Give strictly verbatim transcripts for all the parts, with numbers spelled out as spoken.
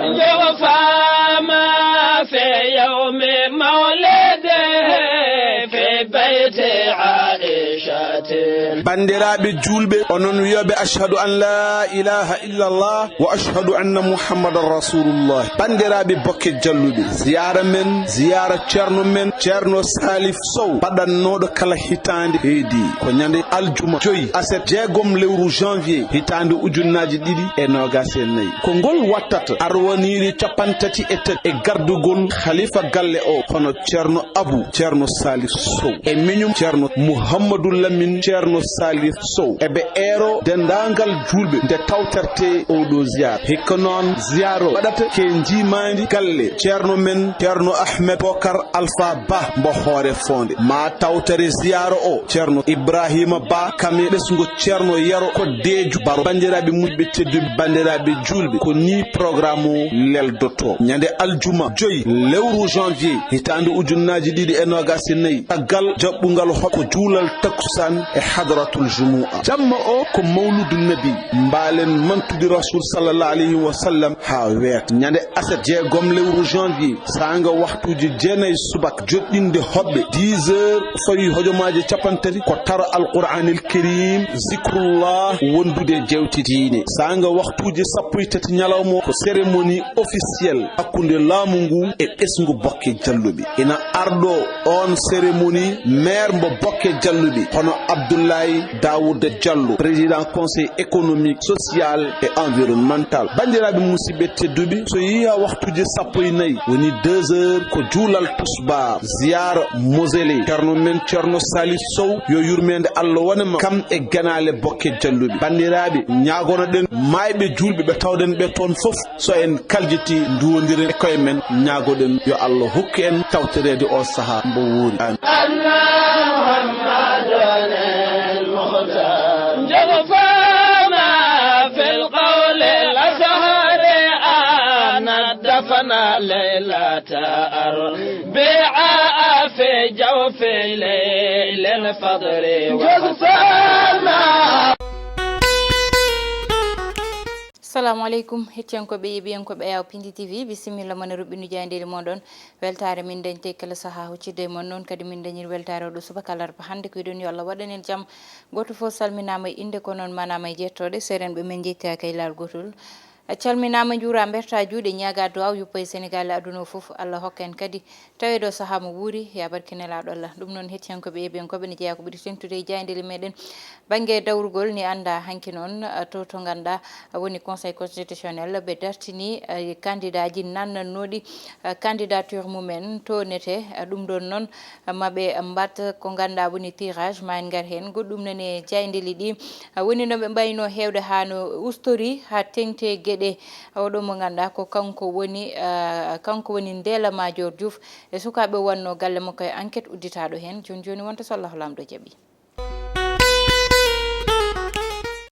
Jogo fama fi yawmi mawlidi fi bayti Aisha. Banndiraaɓe juulɓe, onon wiyooɓe ashhadu an la ilaha illallah wa ashhadu anna muhammadan rasulullah. Banndiraaɓe Bokke Jalluɓe, ziyaara men, ziyaara ceerno men, Ceerno Salif Sow, baɗannooɗo kala hitaande heedi. Ko ñande aljuma joyi aset jeegom lewru janvier hitaande ujunnaaji ɗiɗi e noogaas e nayi. Ko ngol wattata arwaniiri capanɗe tati e tati e gardugol khalifa galle o, hono Ceerno Abu Ceerno Salif Sow e miñum Ceerno Muhammadu Lamin Ceerno Salif Sow. Eɓe eero denndaangal juulɓe nde tawtortee oɗo ziyaara. Hikka noon ziyaara o waɗata ke njiimaandi galle ceerno men Ceerno Ahmed Bokar Alfa Ba mbo Hoore Foonde. Ma tawtore ziyaara o Ceerno Ibrahima Ba kam e ɓesngu Ceerno Yero Koddeejo Baro. Banndiraaɓe musidɓe tedduɓe, banndiraaɓe juulɓe, ko nii programme o leldotoo. Ñande aljuma joyi lewru janvier hitaande ujunnaaji ɗiɗi e noogaas e nayi, caggal jaɓɓungal hoɓɓe ko juulal takkusaan e hadratul jumu'a. Jamma o ko mawludu nabi, mbaalen mantude Rasul sallallahu alayhi wa sallam haa weeta. Ñande aset jeegom lewru janvier, saanga waxtuuji jeenayi subaka, joɗɗinde hoɓɓe dix heures fawi hojomaaji capanɗe tati, ko taro Alqur'aanil Kariim, zikrullah, wondude jewte diine. Saanga waxtuuji sappo e tati ñalawma o, ko cérémonie officielle hakkunde laamu ngu e ɓesngu Bokke Jalluɓe. Ina ardo oon cérémonie maire mbo Bokke Jalluɓe, hono Abdoulaye Daouda Diallo, président conseil économique, social et environnemental. Banndiraaɓe musidɓe tedduɓe, so yehi haa waxtuuji sappo e nayi, woni deux heures, ko juulal tusbaar, ziyaara mausolée Ceerno men Ceerno Salif Sow, yo yurmeende Allah wone mo, kam e genaale Bokke Jalluɓe. Banndiraaɓe, ñaagonoɗen maayɓe juulɓe ɓe tawɗen ɓe toon fof, so en kaljiti, nduwondiren e koye men, ñaagoɗen yo Allah hokku en tawtoreede o sahaa mbo wuuri. Amin. Jogo fama fil qawli al azhari an dafana laylata arbi'a fi jawfi laylil fadri. Jogo fama. Salamu aleykum, hettiyankooɓe, yeeɓiyankooɓe Ayaw Pindi T V, bisimilla mon e ruɓɓinu jaayndeeli mon ɗon. Weltaare min dañte kala sahaa huccidde e mon, noon kadi min dañir weltaare oɗo subaka alarba hannde. Ko yiɗon yo Allah waɗan en jam. Gooto fof salminaama e innde, ko noon maanaama e jettooɗe. Seerenɓe men njettaaka e laawol gootol. A calminaama, njuuraa, mbertaa juuɗe, ñaagaa duwaaw yuppa e Senegaal e aduna o fof. Allah hokka en kadi taweede o sahaa mo wuuri, yaa barke Nelaaɗo Allah. Ɗum noon, hettiyankooɓe, yeeɓiyankooɓe, ne jeyaa ko ɓuri teeŋtude e jaayndeeli meɗen. Bannge dawrugol, ni anndaa hanki noon, a, to, to ngannduɗaa, a, woni Conseil constitutionnel, ɓe dartini, a, kandidaaji nannannooɗi, a, candidature mumen to nete, a, ɗum ɗoon noon, a, ma ɓe mbaɗ ko ngannduɗaa woni tirage, ma en ngar heen. Goɗɗum nani e jaayndeeli ɗi, a, woni no ɓe mbayno heewde haa no ustori, haa teeŋti e geɗe. Oɗo mo ngannduɗaa ko kanko woni, a, kanko woni Ndeela Maajoor Juuf e sukaaɓe wonnoo galle makko e enquête udditaaɗo heen. Jooni jooni wonta so Allahu Laamɗo jaɓi.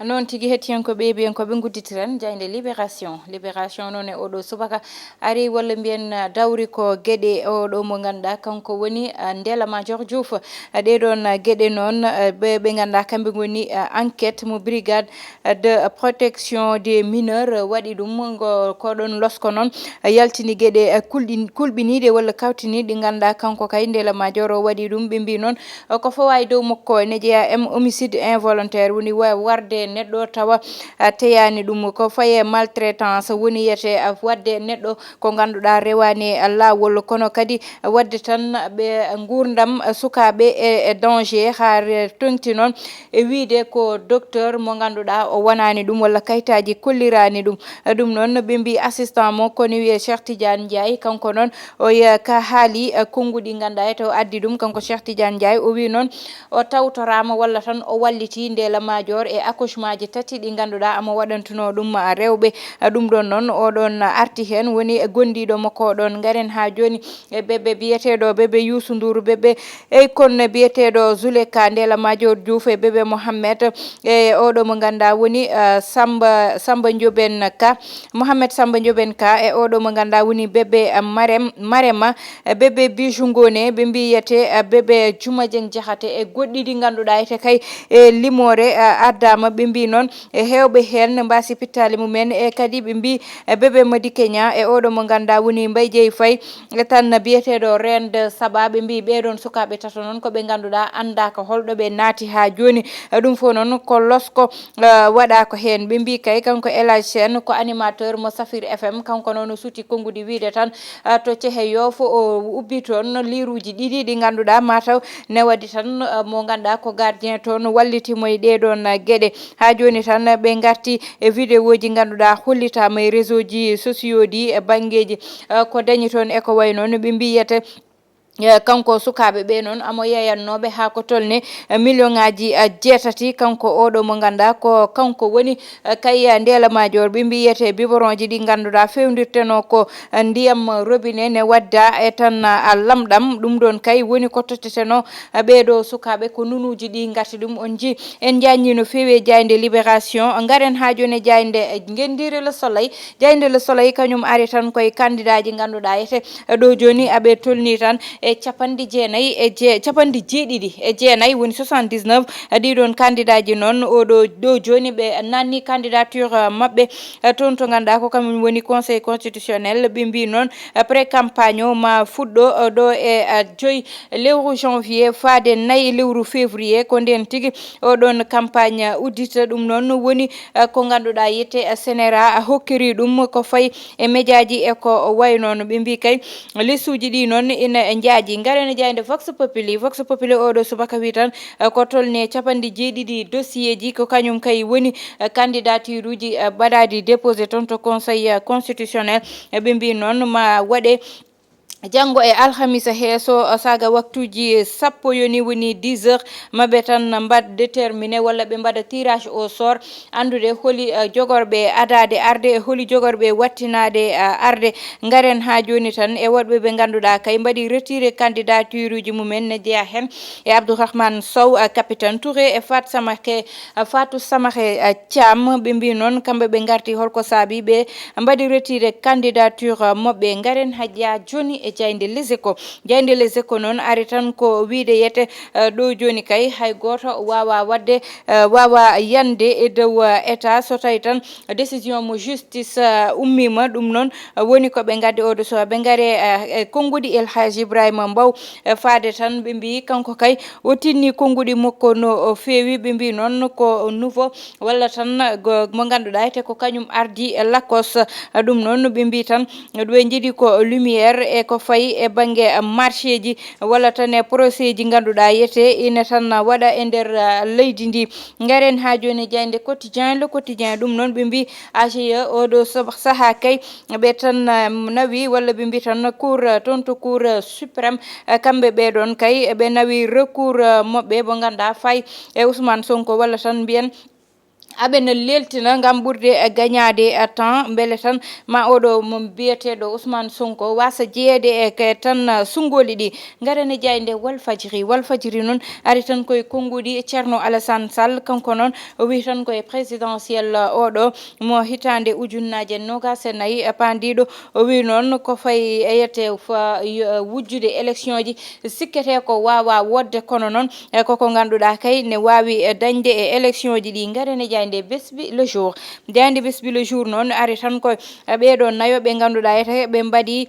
Noon tigi, hettiyankooɓe, yeeɓiyankooɓe, ngudditiren jaaynde Libération. Libération noon e oɗo subaka ari, walla mbiyen, ah, dawri ko geɗe oɗo mo ngannduɗaa kanko woni, ah, Ndeela Maajoor Juuf. Ah, ɗee ɗoon, ah, geɗe noon, ah, ɓe, ɓe ngannduɗaa kamɓe ngoni, ah, enquête mo brigade, ah, de protection des mineurs, ah, waɗi ɗum. Ngo, ko ɗoon losko noon, ah, yaltini geɗe, ah, kulɗi-, kulɓiniiɗe walla kawtiniiɗe ɗi ngannduɗaa kanko kay Ndeela Maajoor o waɗi ɗum. Ɓe mbii noon, ko fawaay dow makko ene jeyaa e homicide involontaire, woni wa-, warde neɗɗo tawa, a, teyaani ɗum. Ko faye maltraitance, woni yete, a, wadde neɗɗo ko ngannduɗaa rewaani, a, laawol, kono kadi wadde tan ɓe nguurndam, a, sukaaɓe e, e danger, haa re-, toŋti noon e wiyde ko docteur mo ngannduɗaa o wonaani ɗum walla kayitaaji kolliraani ɗum. Ɗum noon, ɓe mbii assistant mo, ko ne wiyee Cheikh Tidiane Ndiaye, kanko noon, o wiya ka haali, eh, konnguɗi ngannduɗaa e taw addi ɗum, kanko Cheikh Tidiane Ndiaye, o wii noon o tawtoraama walla tan o wallitii Ndeela Maajoor e accouchement ji tati ɗi ngannduɗaa omo waɗantunoo ɗum, ah, rewɓe. Ah, ɗum ɗoon noon, o ɗoon arti heen, woni gondiiɗo makko o ɗoon. Ngaren haa jooni e bébé biyeteeɗo bébé Youssou Ndour, bébé Akon biyeteeɗo Zuleka, Ndeela Maajoor Juuf e bébé Mohamed, e oɗo mo ngannduɗaa woni, ah, Samba, Samba Njoben Ka. Mohamed Samba Njoben Ka e oɗo mo ngannduɗaa woni bébé, eh, Marem-, Marema, eh, bébé Bijou Ngoné, ɓe mbiyete, eh, bébé Juma Dieng Diakhaté e goɗɗi ɗi ngannduɗaa ete kay e limoore, eh, addaama. Ɓe Mbi noon e heewɓe heen ne mbaasi pittaali mumen, e kadi ɓe mbi e Bébé Madi Kenya e oɗo mo ngannduɗaa woni Mbaye Dieye Faye, e tan biyeteeɗo Rende Saba. Ɓe mbi ɓee ɗoon sukaaɓe tato noon ko ɓe ngannduɗaa anndaaka holɗo ɓe naati haa jooni. E ɗum fof noon ko losko, eh, waɗaaka heen. Ɓe mbi kay kanko El Hadj Sène ko animateur mo Safir F M, kanko noon o suuti konnguɗi wiyde tan, eh, to Cehe Yoof o ubbi toon liiruuji ɗiɗi ɗi ngannduɗaa mataw ne waɗi tan, eh, mo ngannduɗaa ko gardien toon walliti mo e ɗee ɗoon, eh, geɗe. Haa jooni tan ɓe ngarti e vidéoji ngannduɗaa hollitaama e réseauji sociaux ɗi e banngeeji, eh, ko dañi toon e ko wayi noon. Ɓe mbiyete, eh, kanko sukaaɓe ɓe noon amo yeeyannooɓe haa ko tolni, eh, million ŋaaji, eh, jeetati. Kanko oɗo mo ngannduɗaa ko kanko woni, eh, kay, eh, Ndeela Maajoor. Ɓe mbiyete biberonji ɗi ngannduɗaa fewndirtenoo ko, eh, ndiyam robinet ne wadda e tan, eh, lamɗam. Ɗum ɗoon kay woni ko tottetenoo, eh, ɓee ɗo sukaaɓe ko nunuuji ɗi ngarti ɗum. On njii en njaññii no feewi e jaaynde Libération. Ngaren haa jooni e jaaynde, eh, ngenndiire Le Soleil. Jaaynde Le Soleil kañum ari tan koye kandidaaji ngannduɗaa ete, eh, ɗo jooni aɓe tolni tan e capanɗe jeenayi e jee-, capanɗe jeeɗiɗi e jeenayi woni soixante-dix-neuf. Eh, ɗiɗon kandidaaji noon oɗo ɗo jooni ɓe nanni candidature, eh, maɓɓe, eh, toon to ngannduɗaa ko kañum woni Conseil Constitutionnel. Ɓe mbi noon, eh, pré-campagne o ma fuɗɗo, eh, ɗo e, eh, joyi lewru janvier faade nayi lewru février. Ko ndeen tigi oɗon campagne uddita. Ɗum noon woni, eh, ko ngannduɗaa yiyete, eh, sénéra, eh, hokkiri ɗum ko fayi e mejaaji e ko wayi noon. Ɓe mbi kay lesuuji ɗi noon ina njaaji. Ngaren e jaaynde Vox Populi. Vox Populi oɗo subaka wi tan, eh, ko tolni e capanɗe jeeɗiɗi dossier ji ko kañum kay woni, eh, candidature uji, eh, baɗaaɗi déposé toon to Conseil, eh, Constitutionnel. Eh, ɓe mbi noon ma waɗe janngo e alhamisa heeso, saaga waktuuji sappo yoni woni dix heures, maɓe tan mbaɗ déterminé walla ɓe mbaɗa tirage au sort, anndude holi, eh, jogorɓe adaade arde e holi jogorɓe wattinaade, eh, arde. Ngaren haa jooni tan e woɗɓe ɓe ngannduɗaa kay mbaɗi retiré candidature uji mumen, ne jeyaa heen e Abdourahmane Sow, eh, Capitaine Touré e Fat Samake, eh, Fatou Samake, eh, Thiam. Ɓe mbi noon kamɓe ɓe ngarti holko saabi ɓe mbaɗi retiré candidature, eh, moɓɓe. Ngaren haa jooni e jaaynde Les Échos. Jaaynde Les Échos noon ari tan ko wiyde yiyete, eh, ɗo jooni kay hay gooto waawa waɗde, eh, waawa yande e dow, eh, état so tawi tan décision mo justice, eh, ummiima. Ɗum noon, eh, woni ko ɓe ngaddi oɗo so ɓe ngari, eh, e konnguɗi El Hadj Ibrahima Mbow, eh, faade tan ɓe mbi kanko kay o tinni konnguɗi makko no o feewi. Ɓe mbi noon ko nouveau walla tan go-, mo ngannduɗaa ete ko kañum ardi e lakkos. Ɗum noon ɓe mbi tan ɗo e njiɗi ko lumière e ko fayi e bannge marché ji walla tan e procès ji ngannduɗaa yiyete ina tan waɗa e nder, ah, leydi ndi. Ngaren haa jooni jaaynde Quotidien, Le Quotidien. Ɗum noon ɓe mbi A G E oɗo sab-, sahaa kay ɓe tan, ah, nawi walla ɓe mbi tan cour, ah, toon to cour, ah, suprême, ah, kamɓe ɓee ɗoon kay ɓe nawi recours, ah, moɓɓe mo ngannduɗaa fayi e Ousmane Sonko walla tan mbiyen aɓe no leeltina ngam ɓurde, eh, gañaade, eh, temps, mbele tan ma oɗo mo biyeteeɗo Ousmane Sonko wasa jeyeede e ke tan, eh, sunngoli ɗi. Ngaren e jaaynde Walfadjri. Walfadjri noon ari tan koye konnguɗi Thierno Alassane Sall, kanko noon o wi tan koye présidentiel, eh, oɗo mo hitaande ujunnaaje noogaas e nayi, eh, pandiiɗo. O wi noon ko fayi e yiyete fa-, yo-, wujjude élection ji, sikkete ko waawaa woodde, kono noon, e, koko ngannduɗaa kay ne waawi, e, dañde e élection ji ɗi. Ngaren e jaaynde Besbi Le Jour. Jaaynde Besbi Le Jour noon ari tan ko, e, ɓee ɗoo nayo ɓe ngannduɗaa ete ɓe mbaɗi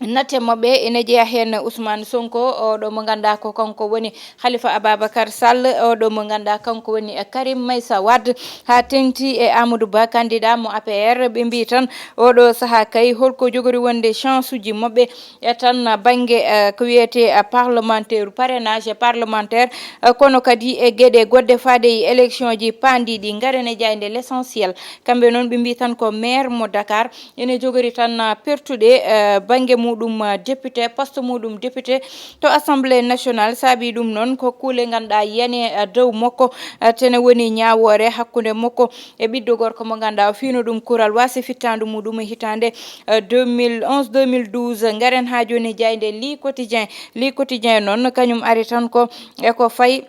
natte maɓɓe, ene jeyaa heen Ousmane Sonko, oɗo mo ngannduɗaa ko kanko woni Khalifa Ababacar Sall, oɗo mo ngannduɗaa kanko woni, eh, Karim Meïssa Wade, haa teŋti e Amadou Ba, candidat mo A P R. Ɓe mbii tan oɗo sahaa kay holko jogori wonde chance uji maɓɓe e tan bannge, eh, ko wiyetee, eh, parlementaire, parrainage parlementaire, eh, kono kadi e geɗe goɗɗe faade e élection ji paandiiɗi. Ngaren e jaaynde L'Essentiel. Kamɓe noon ɓe mbii tan ko maire mo Dakar ene jogori tan, ah, pertude, eh, bannge muɗum, ah, député, poste muɗum député to Assemblée nationale. Saabi ɗum noon ko kuule ngannduɗaa yani, ah, dow makko, ah, tene woni ñaawoore hakkunde makko e ɓiɗɗo gorko mo ngannduɗaa o fiino ɗum kural waasi fittaandu muɗum e hitaande, ah, deux mille onze, deux mille douze. Ngaren haa jooni jaaynde Le Quotidien. Le Quotidien noon kañum ari tan ko e ko fayi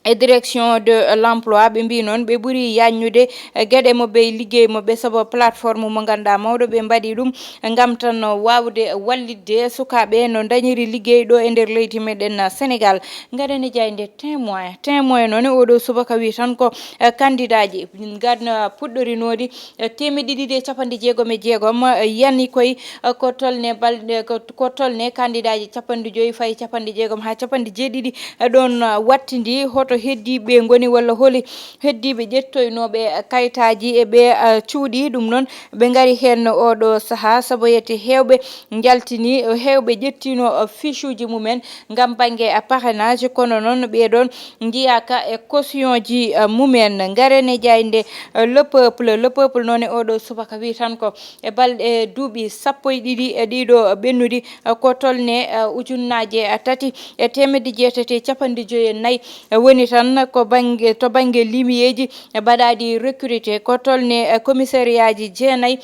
e direction de l'emploi, ɓe mbi noon ɓe ɓuri yaññude geɗe mo ɓe liggey mo ɓe, sabu plateforme mo ngannduɗaa mawɗo ɓe mbaɗi ɗum ngam tan waawde wallitde sukaaɓe no dañiri liggey ɗo e nder leydi meɗen Sénégal. Ngaɗen e jaaynde Témoin. Témoin noon e oɗo subaka wi tan ko kandidaaji ngan puɗɗorinoɗi teemeɗɗe ɗiɗi e capanɗe jeegom e jeegom yani koye ko tolne balɗe ko tolne kandidaaji capanɗe joyi fayi capanɗe jeegom haa capanɗe jeeɗiɗi ɗon wattidi hoto heddiiɓe ngoni walla holi heddiiɓe ƴettoynooɓe kayitaaji e ɓe cuuɗi. Ɗum noon ɓe ngari heen oɗo sahaa saboyete heewɓe njaltini heewɓe ƴettino fichuuji mumen ngam bannge parrainage, kono noon ɓee ɗoon njiyaaka e cautionji mumen. Ngaren e jaaynde Le Peuple. Le Peuple noon e oɗo subaka wi tan ko e balɗe duuɓi sappo e ɗiɗi e ɗiɗo ɓennuɗi ko tolne ujunnaaje tati e teemedde jeetati e capanɗe joyi e nayi woni tan ko bannge to bannge limiyeeji mbaɗaaɗi recruté ko tolne commissariaji jeenayi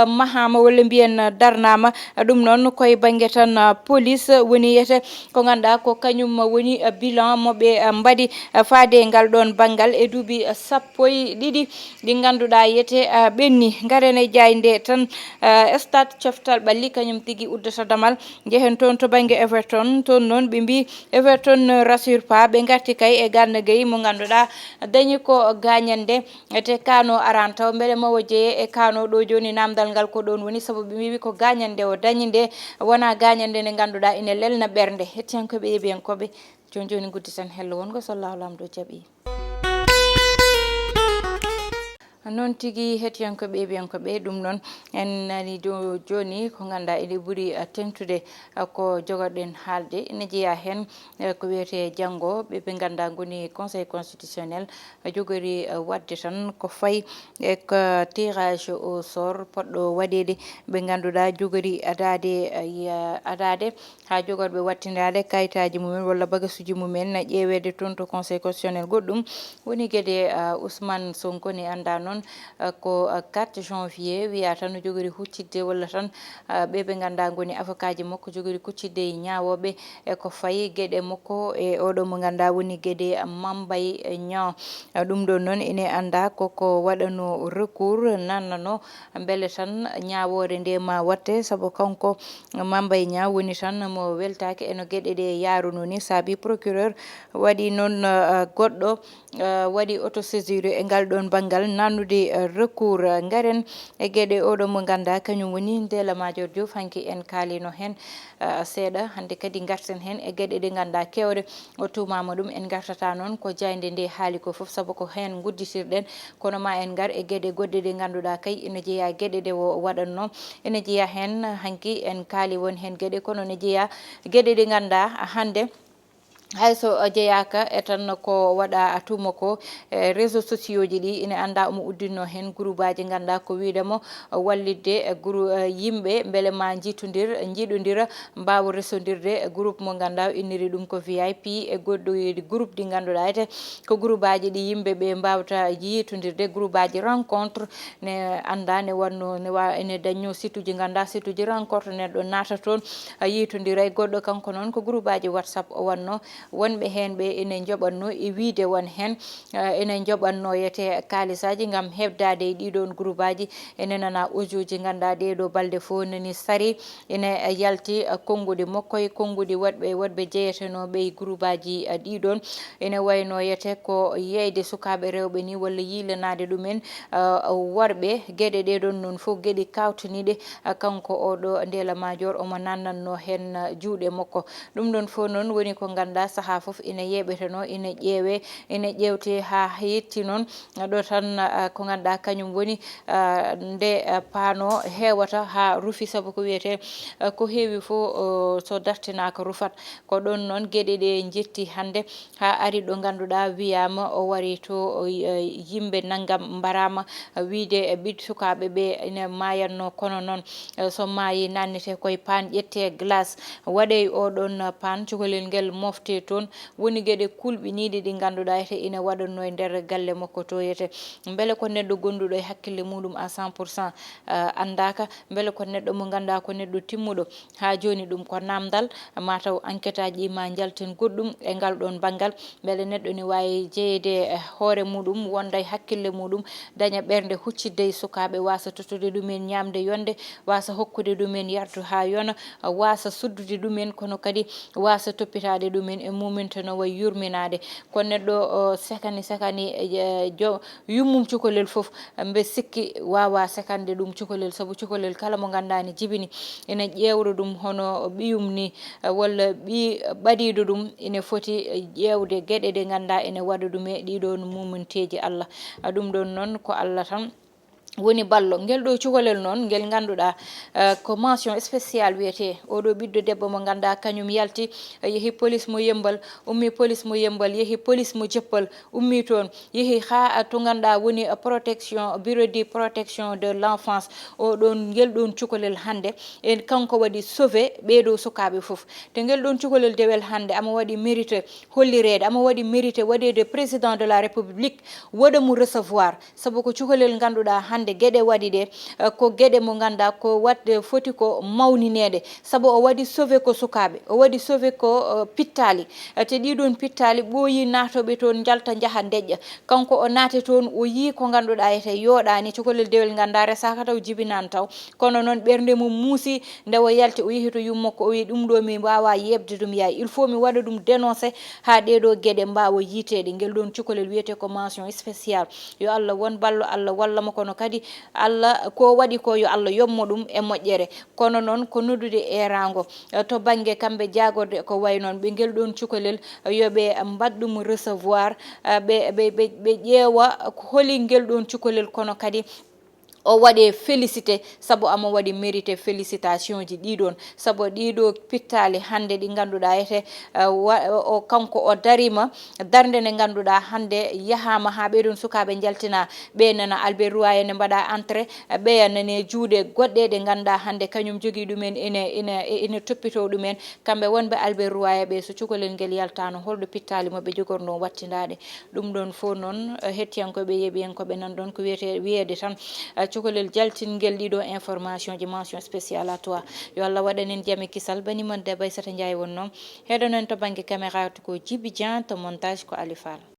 mahaama walla mbiyen darnaama. Ɗum noon koye bannge tan police woni yete ko ngannduɗaa ko kañum woni bilan mo ɓe mbaɗi faade e ngal ɗoon banngal e duuɓi sappo e ɗiɗi ɗi ngannduɗaa yete ɓenni. Ngaren e jaaynde tan stade coftal ɓalli kañum tigi uddata damal. Njehen toon to bannge Everton, toon noon ɓe mbi Everton ne rassure pas, ɓe ngarti kay e Gana Gueye mo ngannduɗaa dañi ko gaañande te kaano araan taw mbele mawo jeye e kaano ɗo jooni namdal ngal ko ɗoon woni sabu ɓe mbi ko gaañande o dañi nde wonaa gaañande nde ngannduɗaa ine lelna ɓernde. Hettiyankooɓe yeeɓiyankooɓe, jooni jooni ngudditen hello wongo so Allahu Laamɗo jaɓi. Noon tigi hettiyankooɓe yeeɓiyankooɓe ɗum noon en nani do jooni ko ngannduɗaa ene ɓuri teŋtude ko jogorɗen haalde ene jeyaa heen ko wiyetee janngo ɓe ɓe ngannduɗaa ngoni conseil constitutionnel jogori waɗde tan ko fayi e ko tirage au sort poɗɗo waɗeede ɓe ngannduɗaa jogori adaade adaade haa jogorɓe waɗtindaade kayitaaji mumen walla bagasuuji mumen ƴeeweede toon to conseil constitutionnel. Goɗɗum woni geɗe Ousmane Sonko ne anndaa noon ko quatre janvier wiyaa tan no jogori huccitde walla tan ɓe ɓe ngannduɗaa ngoni avocat ji makko jogori kuccitde e ñaawooɓe e ko fayi geɗe makko e oɗo mo ngannduɗaa woni geɗe Mambay Niang. Ɗum ɗo noon ene anndaa koko waɗano recours nannano mbele tan ñaawoore nde ma watte sabu kanko Mambay Niang woni tan mo weltaaki eno geɗe ɗe yaruno ni saabi procureur waɗi noon goɗɗo waɗi autosaisir e ngal ɗoon banngal nannude recours. Ngaren e geɗe oɗo mo ngannduɗaa kañum woni Ndella Madior Diouf hanki en kaalino heen seeɗa hannde kadi ngarten heen e geɗe ɗe ngannduɗaa kewɗe o tuumaama ɗum en ngartata noon ko jaaynde nde haali ko fof sabu ko heen ngudditirɗen kono ma en ngar e geɗe goɗɗe ɗe ngannduɗaa kay ene jeyaa geɗe ɗe o waɗatno ene jeyaa heen hanki en kaali won heen geɗe kono ne jeyaa geɗe ɗe ngannduɗaa hannde hayso jeyaaka e tan ko waɗa tuuma ko e réseaux sociaux ji ɗi ene anndaa omo udditno heen groupe aji ngannduɗaa ko wiyde mo wallitde e groupe yimɓe mbele ma njiitondir njiɗondira mbaawa resondirde e groupe mo ngannduɗaa o inniri ɗum ko V I P e goɗɗo groupe ɗi ngannduɗaa ete ko groupe aji ɗi yimɓe ɓe mbaawta yiitondirde groupe aji rencontre ne anndaa ne waɗno ne wa ene dañno site uji ngannduɗaa site uji rencontre neɗɗo naata toon yiitondira e goɗɗo kanko noon ko groupe aji WhatsApp o waɗno wonɓe heen ɓe ene njoɓatno e wiyde won heen ene njoɓatno yete kaalisaaji ngam heɓdaade e ɗiɗoon groupe aji ene nana audio ji ngannduɗaa ɗee ɗo balɗe fof nani sari ene yalti konnguɗi makko e konnguɗi woɗɓe woɗɓe jeyetenooɓe e groupe aji ɗiɗoon ene wayno yete ko yeyde sukaaɓe rewɓe ni walla yiilanaade ɗumen worɓe geɗe ɗee ɗoon noon fof geɗe kawtaniiɗe kanko oɗo Ndella Madior omo nannanno heen juuɗe makko. Ɗum ɗoon fof noon woni ko ngannduɗaa sahaa fof ene yeeɓeteno ene ƴeewe ene ƴeewte haa yetti noon ɗo tan ko ngannduɗaa kañum woni nde paano heewata haa rufi sabu ko wiyetee ko heewi fof so dartinaaka rufat ko ɗoon noon geɗe ɗe njetti hannde haa ari ɗo ngannduɗaa wiyaama o wari to yimɓe nanngam mbaraama wiyde ɓiɗ sukaaɓe ɓe ene maayatno kono noon so maayi nannete koye paan ƴette glace waɗey oɗon paan cukalel ngel mofte toon, woni geɗe kulɓiniiɗe ɗi ngannduɗaa ete ina waɗatnoo e nder galle makko to ete. Mbele ko neɗɗo gonduɗo e hakkille muɗum à cent pour cent, eh, anndaaka? Mbele ko neɗɗo mo ngannduɗaa ko neɗɗo timmuɗo? Haa jooni ɗum ko naamndal, mataw enquête aji ɗi ma njaltin goɗɗum e ngal ɗoon banngal. Mbele neɗɗo ne waawi jeyeede e hoore muɗum, wonda e hakkille muɗum, daña ɓernde huccidde e sukaaɓe, waasa tottude ɗumen ñaamde yonde, waasa hokkude ɗumen yardu haa yona, waasa suddude ɗumen, kono kadi waasa toppitaade ɗumen e muminteno wayi yurminaade. Ko neɗɗo, o, sekani, sekani, e, jo-, yummum cukalel fof, mbe sikki waawa sekande ɗum cukalel, sabu cukalel kala mo ngannduɗaa ne jibini, ina ƴeewra ɗum hono ɓiyum ni, walla ɓi ɓadiiɗo ɗum, ina foti ƴeewde geɗe ɗe ngannduɗaa ina waɗa ɗum e ɗiɗoon muminteeji Allah. Ɗum ɗoon noon ko Allah tan woni ballo. Ngel ɗo cukalel noon, ngel ngannduɗaa, eh, ko mention spéciale wiyetee. Oɗo ɓiɗɗo debbo mo ngannduɗaa kañum yalti, eh, yehi police mo Yembal, ummi police mo Yembal, yehi police mo Jeppal, ummi toon, yehi haa, eh, to ngannduɗaa woni, eh, protection, bureau de protection de l'enfance. O ɗoon, ngel ɗoon cukalel hannde, e kanko waɗi sauvé ɓeeɗo sukaaɓe fof. Te ngel ɗoon cukalel dewel hannde ama waɗi mérité hollireede, ama waɗi mérité waɗeede président de la République, waɗa mo recevoir. Sabu ko cukalel ngannduɗaa hannde geɗe waɗi ɗe, eh, ko geɗe mo ngannduɗaa ko waɗde foti ko mawnineede. Sabu o waɗi sauvé ko sukaaɓe, o waɗi sauvé ko, eh, pittaali. Eh, te ɗiɗoon pittaali ɓooyi naatooɓe toon njalta njaha ndeƴƴa. Kanko o naati toon, o yii ko ngannduɗaa ete yooɗaani, cukalel dewel ngannduɗaa resaaka taw jibinaani taw. Kono noon ɓernde mum muusi, nde o yalti o yehi to yummakko, o wii ɗum ɗo mi waawaa yeeɓde ɗum yaay. Il faut mi waɗa ɗum dénoncé haa ɗee ɗo geɗe mbaawa yiiteede. Ngel ɗoon cukalel wiyetee ko mention spéciale. Yo Allah won ballo, Allah walla mo, kono kadi Allah ko waɗi ko yo Allah yoɓ mo ɗum e moƴƴere. Kono noon ko noddude eeraango, eh, to bannge kamɓe jaagorde ko wayi noon ɓe ngel ɗoon cukalel, eh, yo ɓe mbaɗ ɗum recevoir, eh, ɓe, ɓe, ɓe, ɓe ƴeewa holi ngel ɗoon cukalel, kono kadi o waɗe félicité sabu ama waɗi mérité félicitation ji ɗiɗoon. Sabu ɗiɗo pittaali hannde ɗi ngannduɗaa ete, eh, wa-, o, kanko o dariima darnde nde ngannduɗaa hannde yahaama haa ɓeɗon sukaaɓe njaltina, ɓe nana Albert Royer ne mbaɗa entrée, ɓeya nane juuɗe goɗɗe ɗe ngannduɗaa hannde kañum jogii ɗumen ene, ene, ene toppitoo ɗumen. Kamɓe wonɓe Albert Royer ɓe, so cukalel ngel yaltaano, holɗo pittaali mo ɓe jogorno wattindaade? Ɗum ɗoon fof noon, eh, hettiyankooɓe, yeeɓiyankooɓe nan ɗoon ko wiyete, wiyeede tan, eh, cukalel jaltingel ɗiɗo information ji, mention spéciale à toi. Yo Allah waɗan en jam e kisal. Bani mon debbo Aissata Ndiaye wonnoo. Heɗonon to bannge caméra ko Djiby Dieng, to montage ko Ali Fall.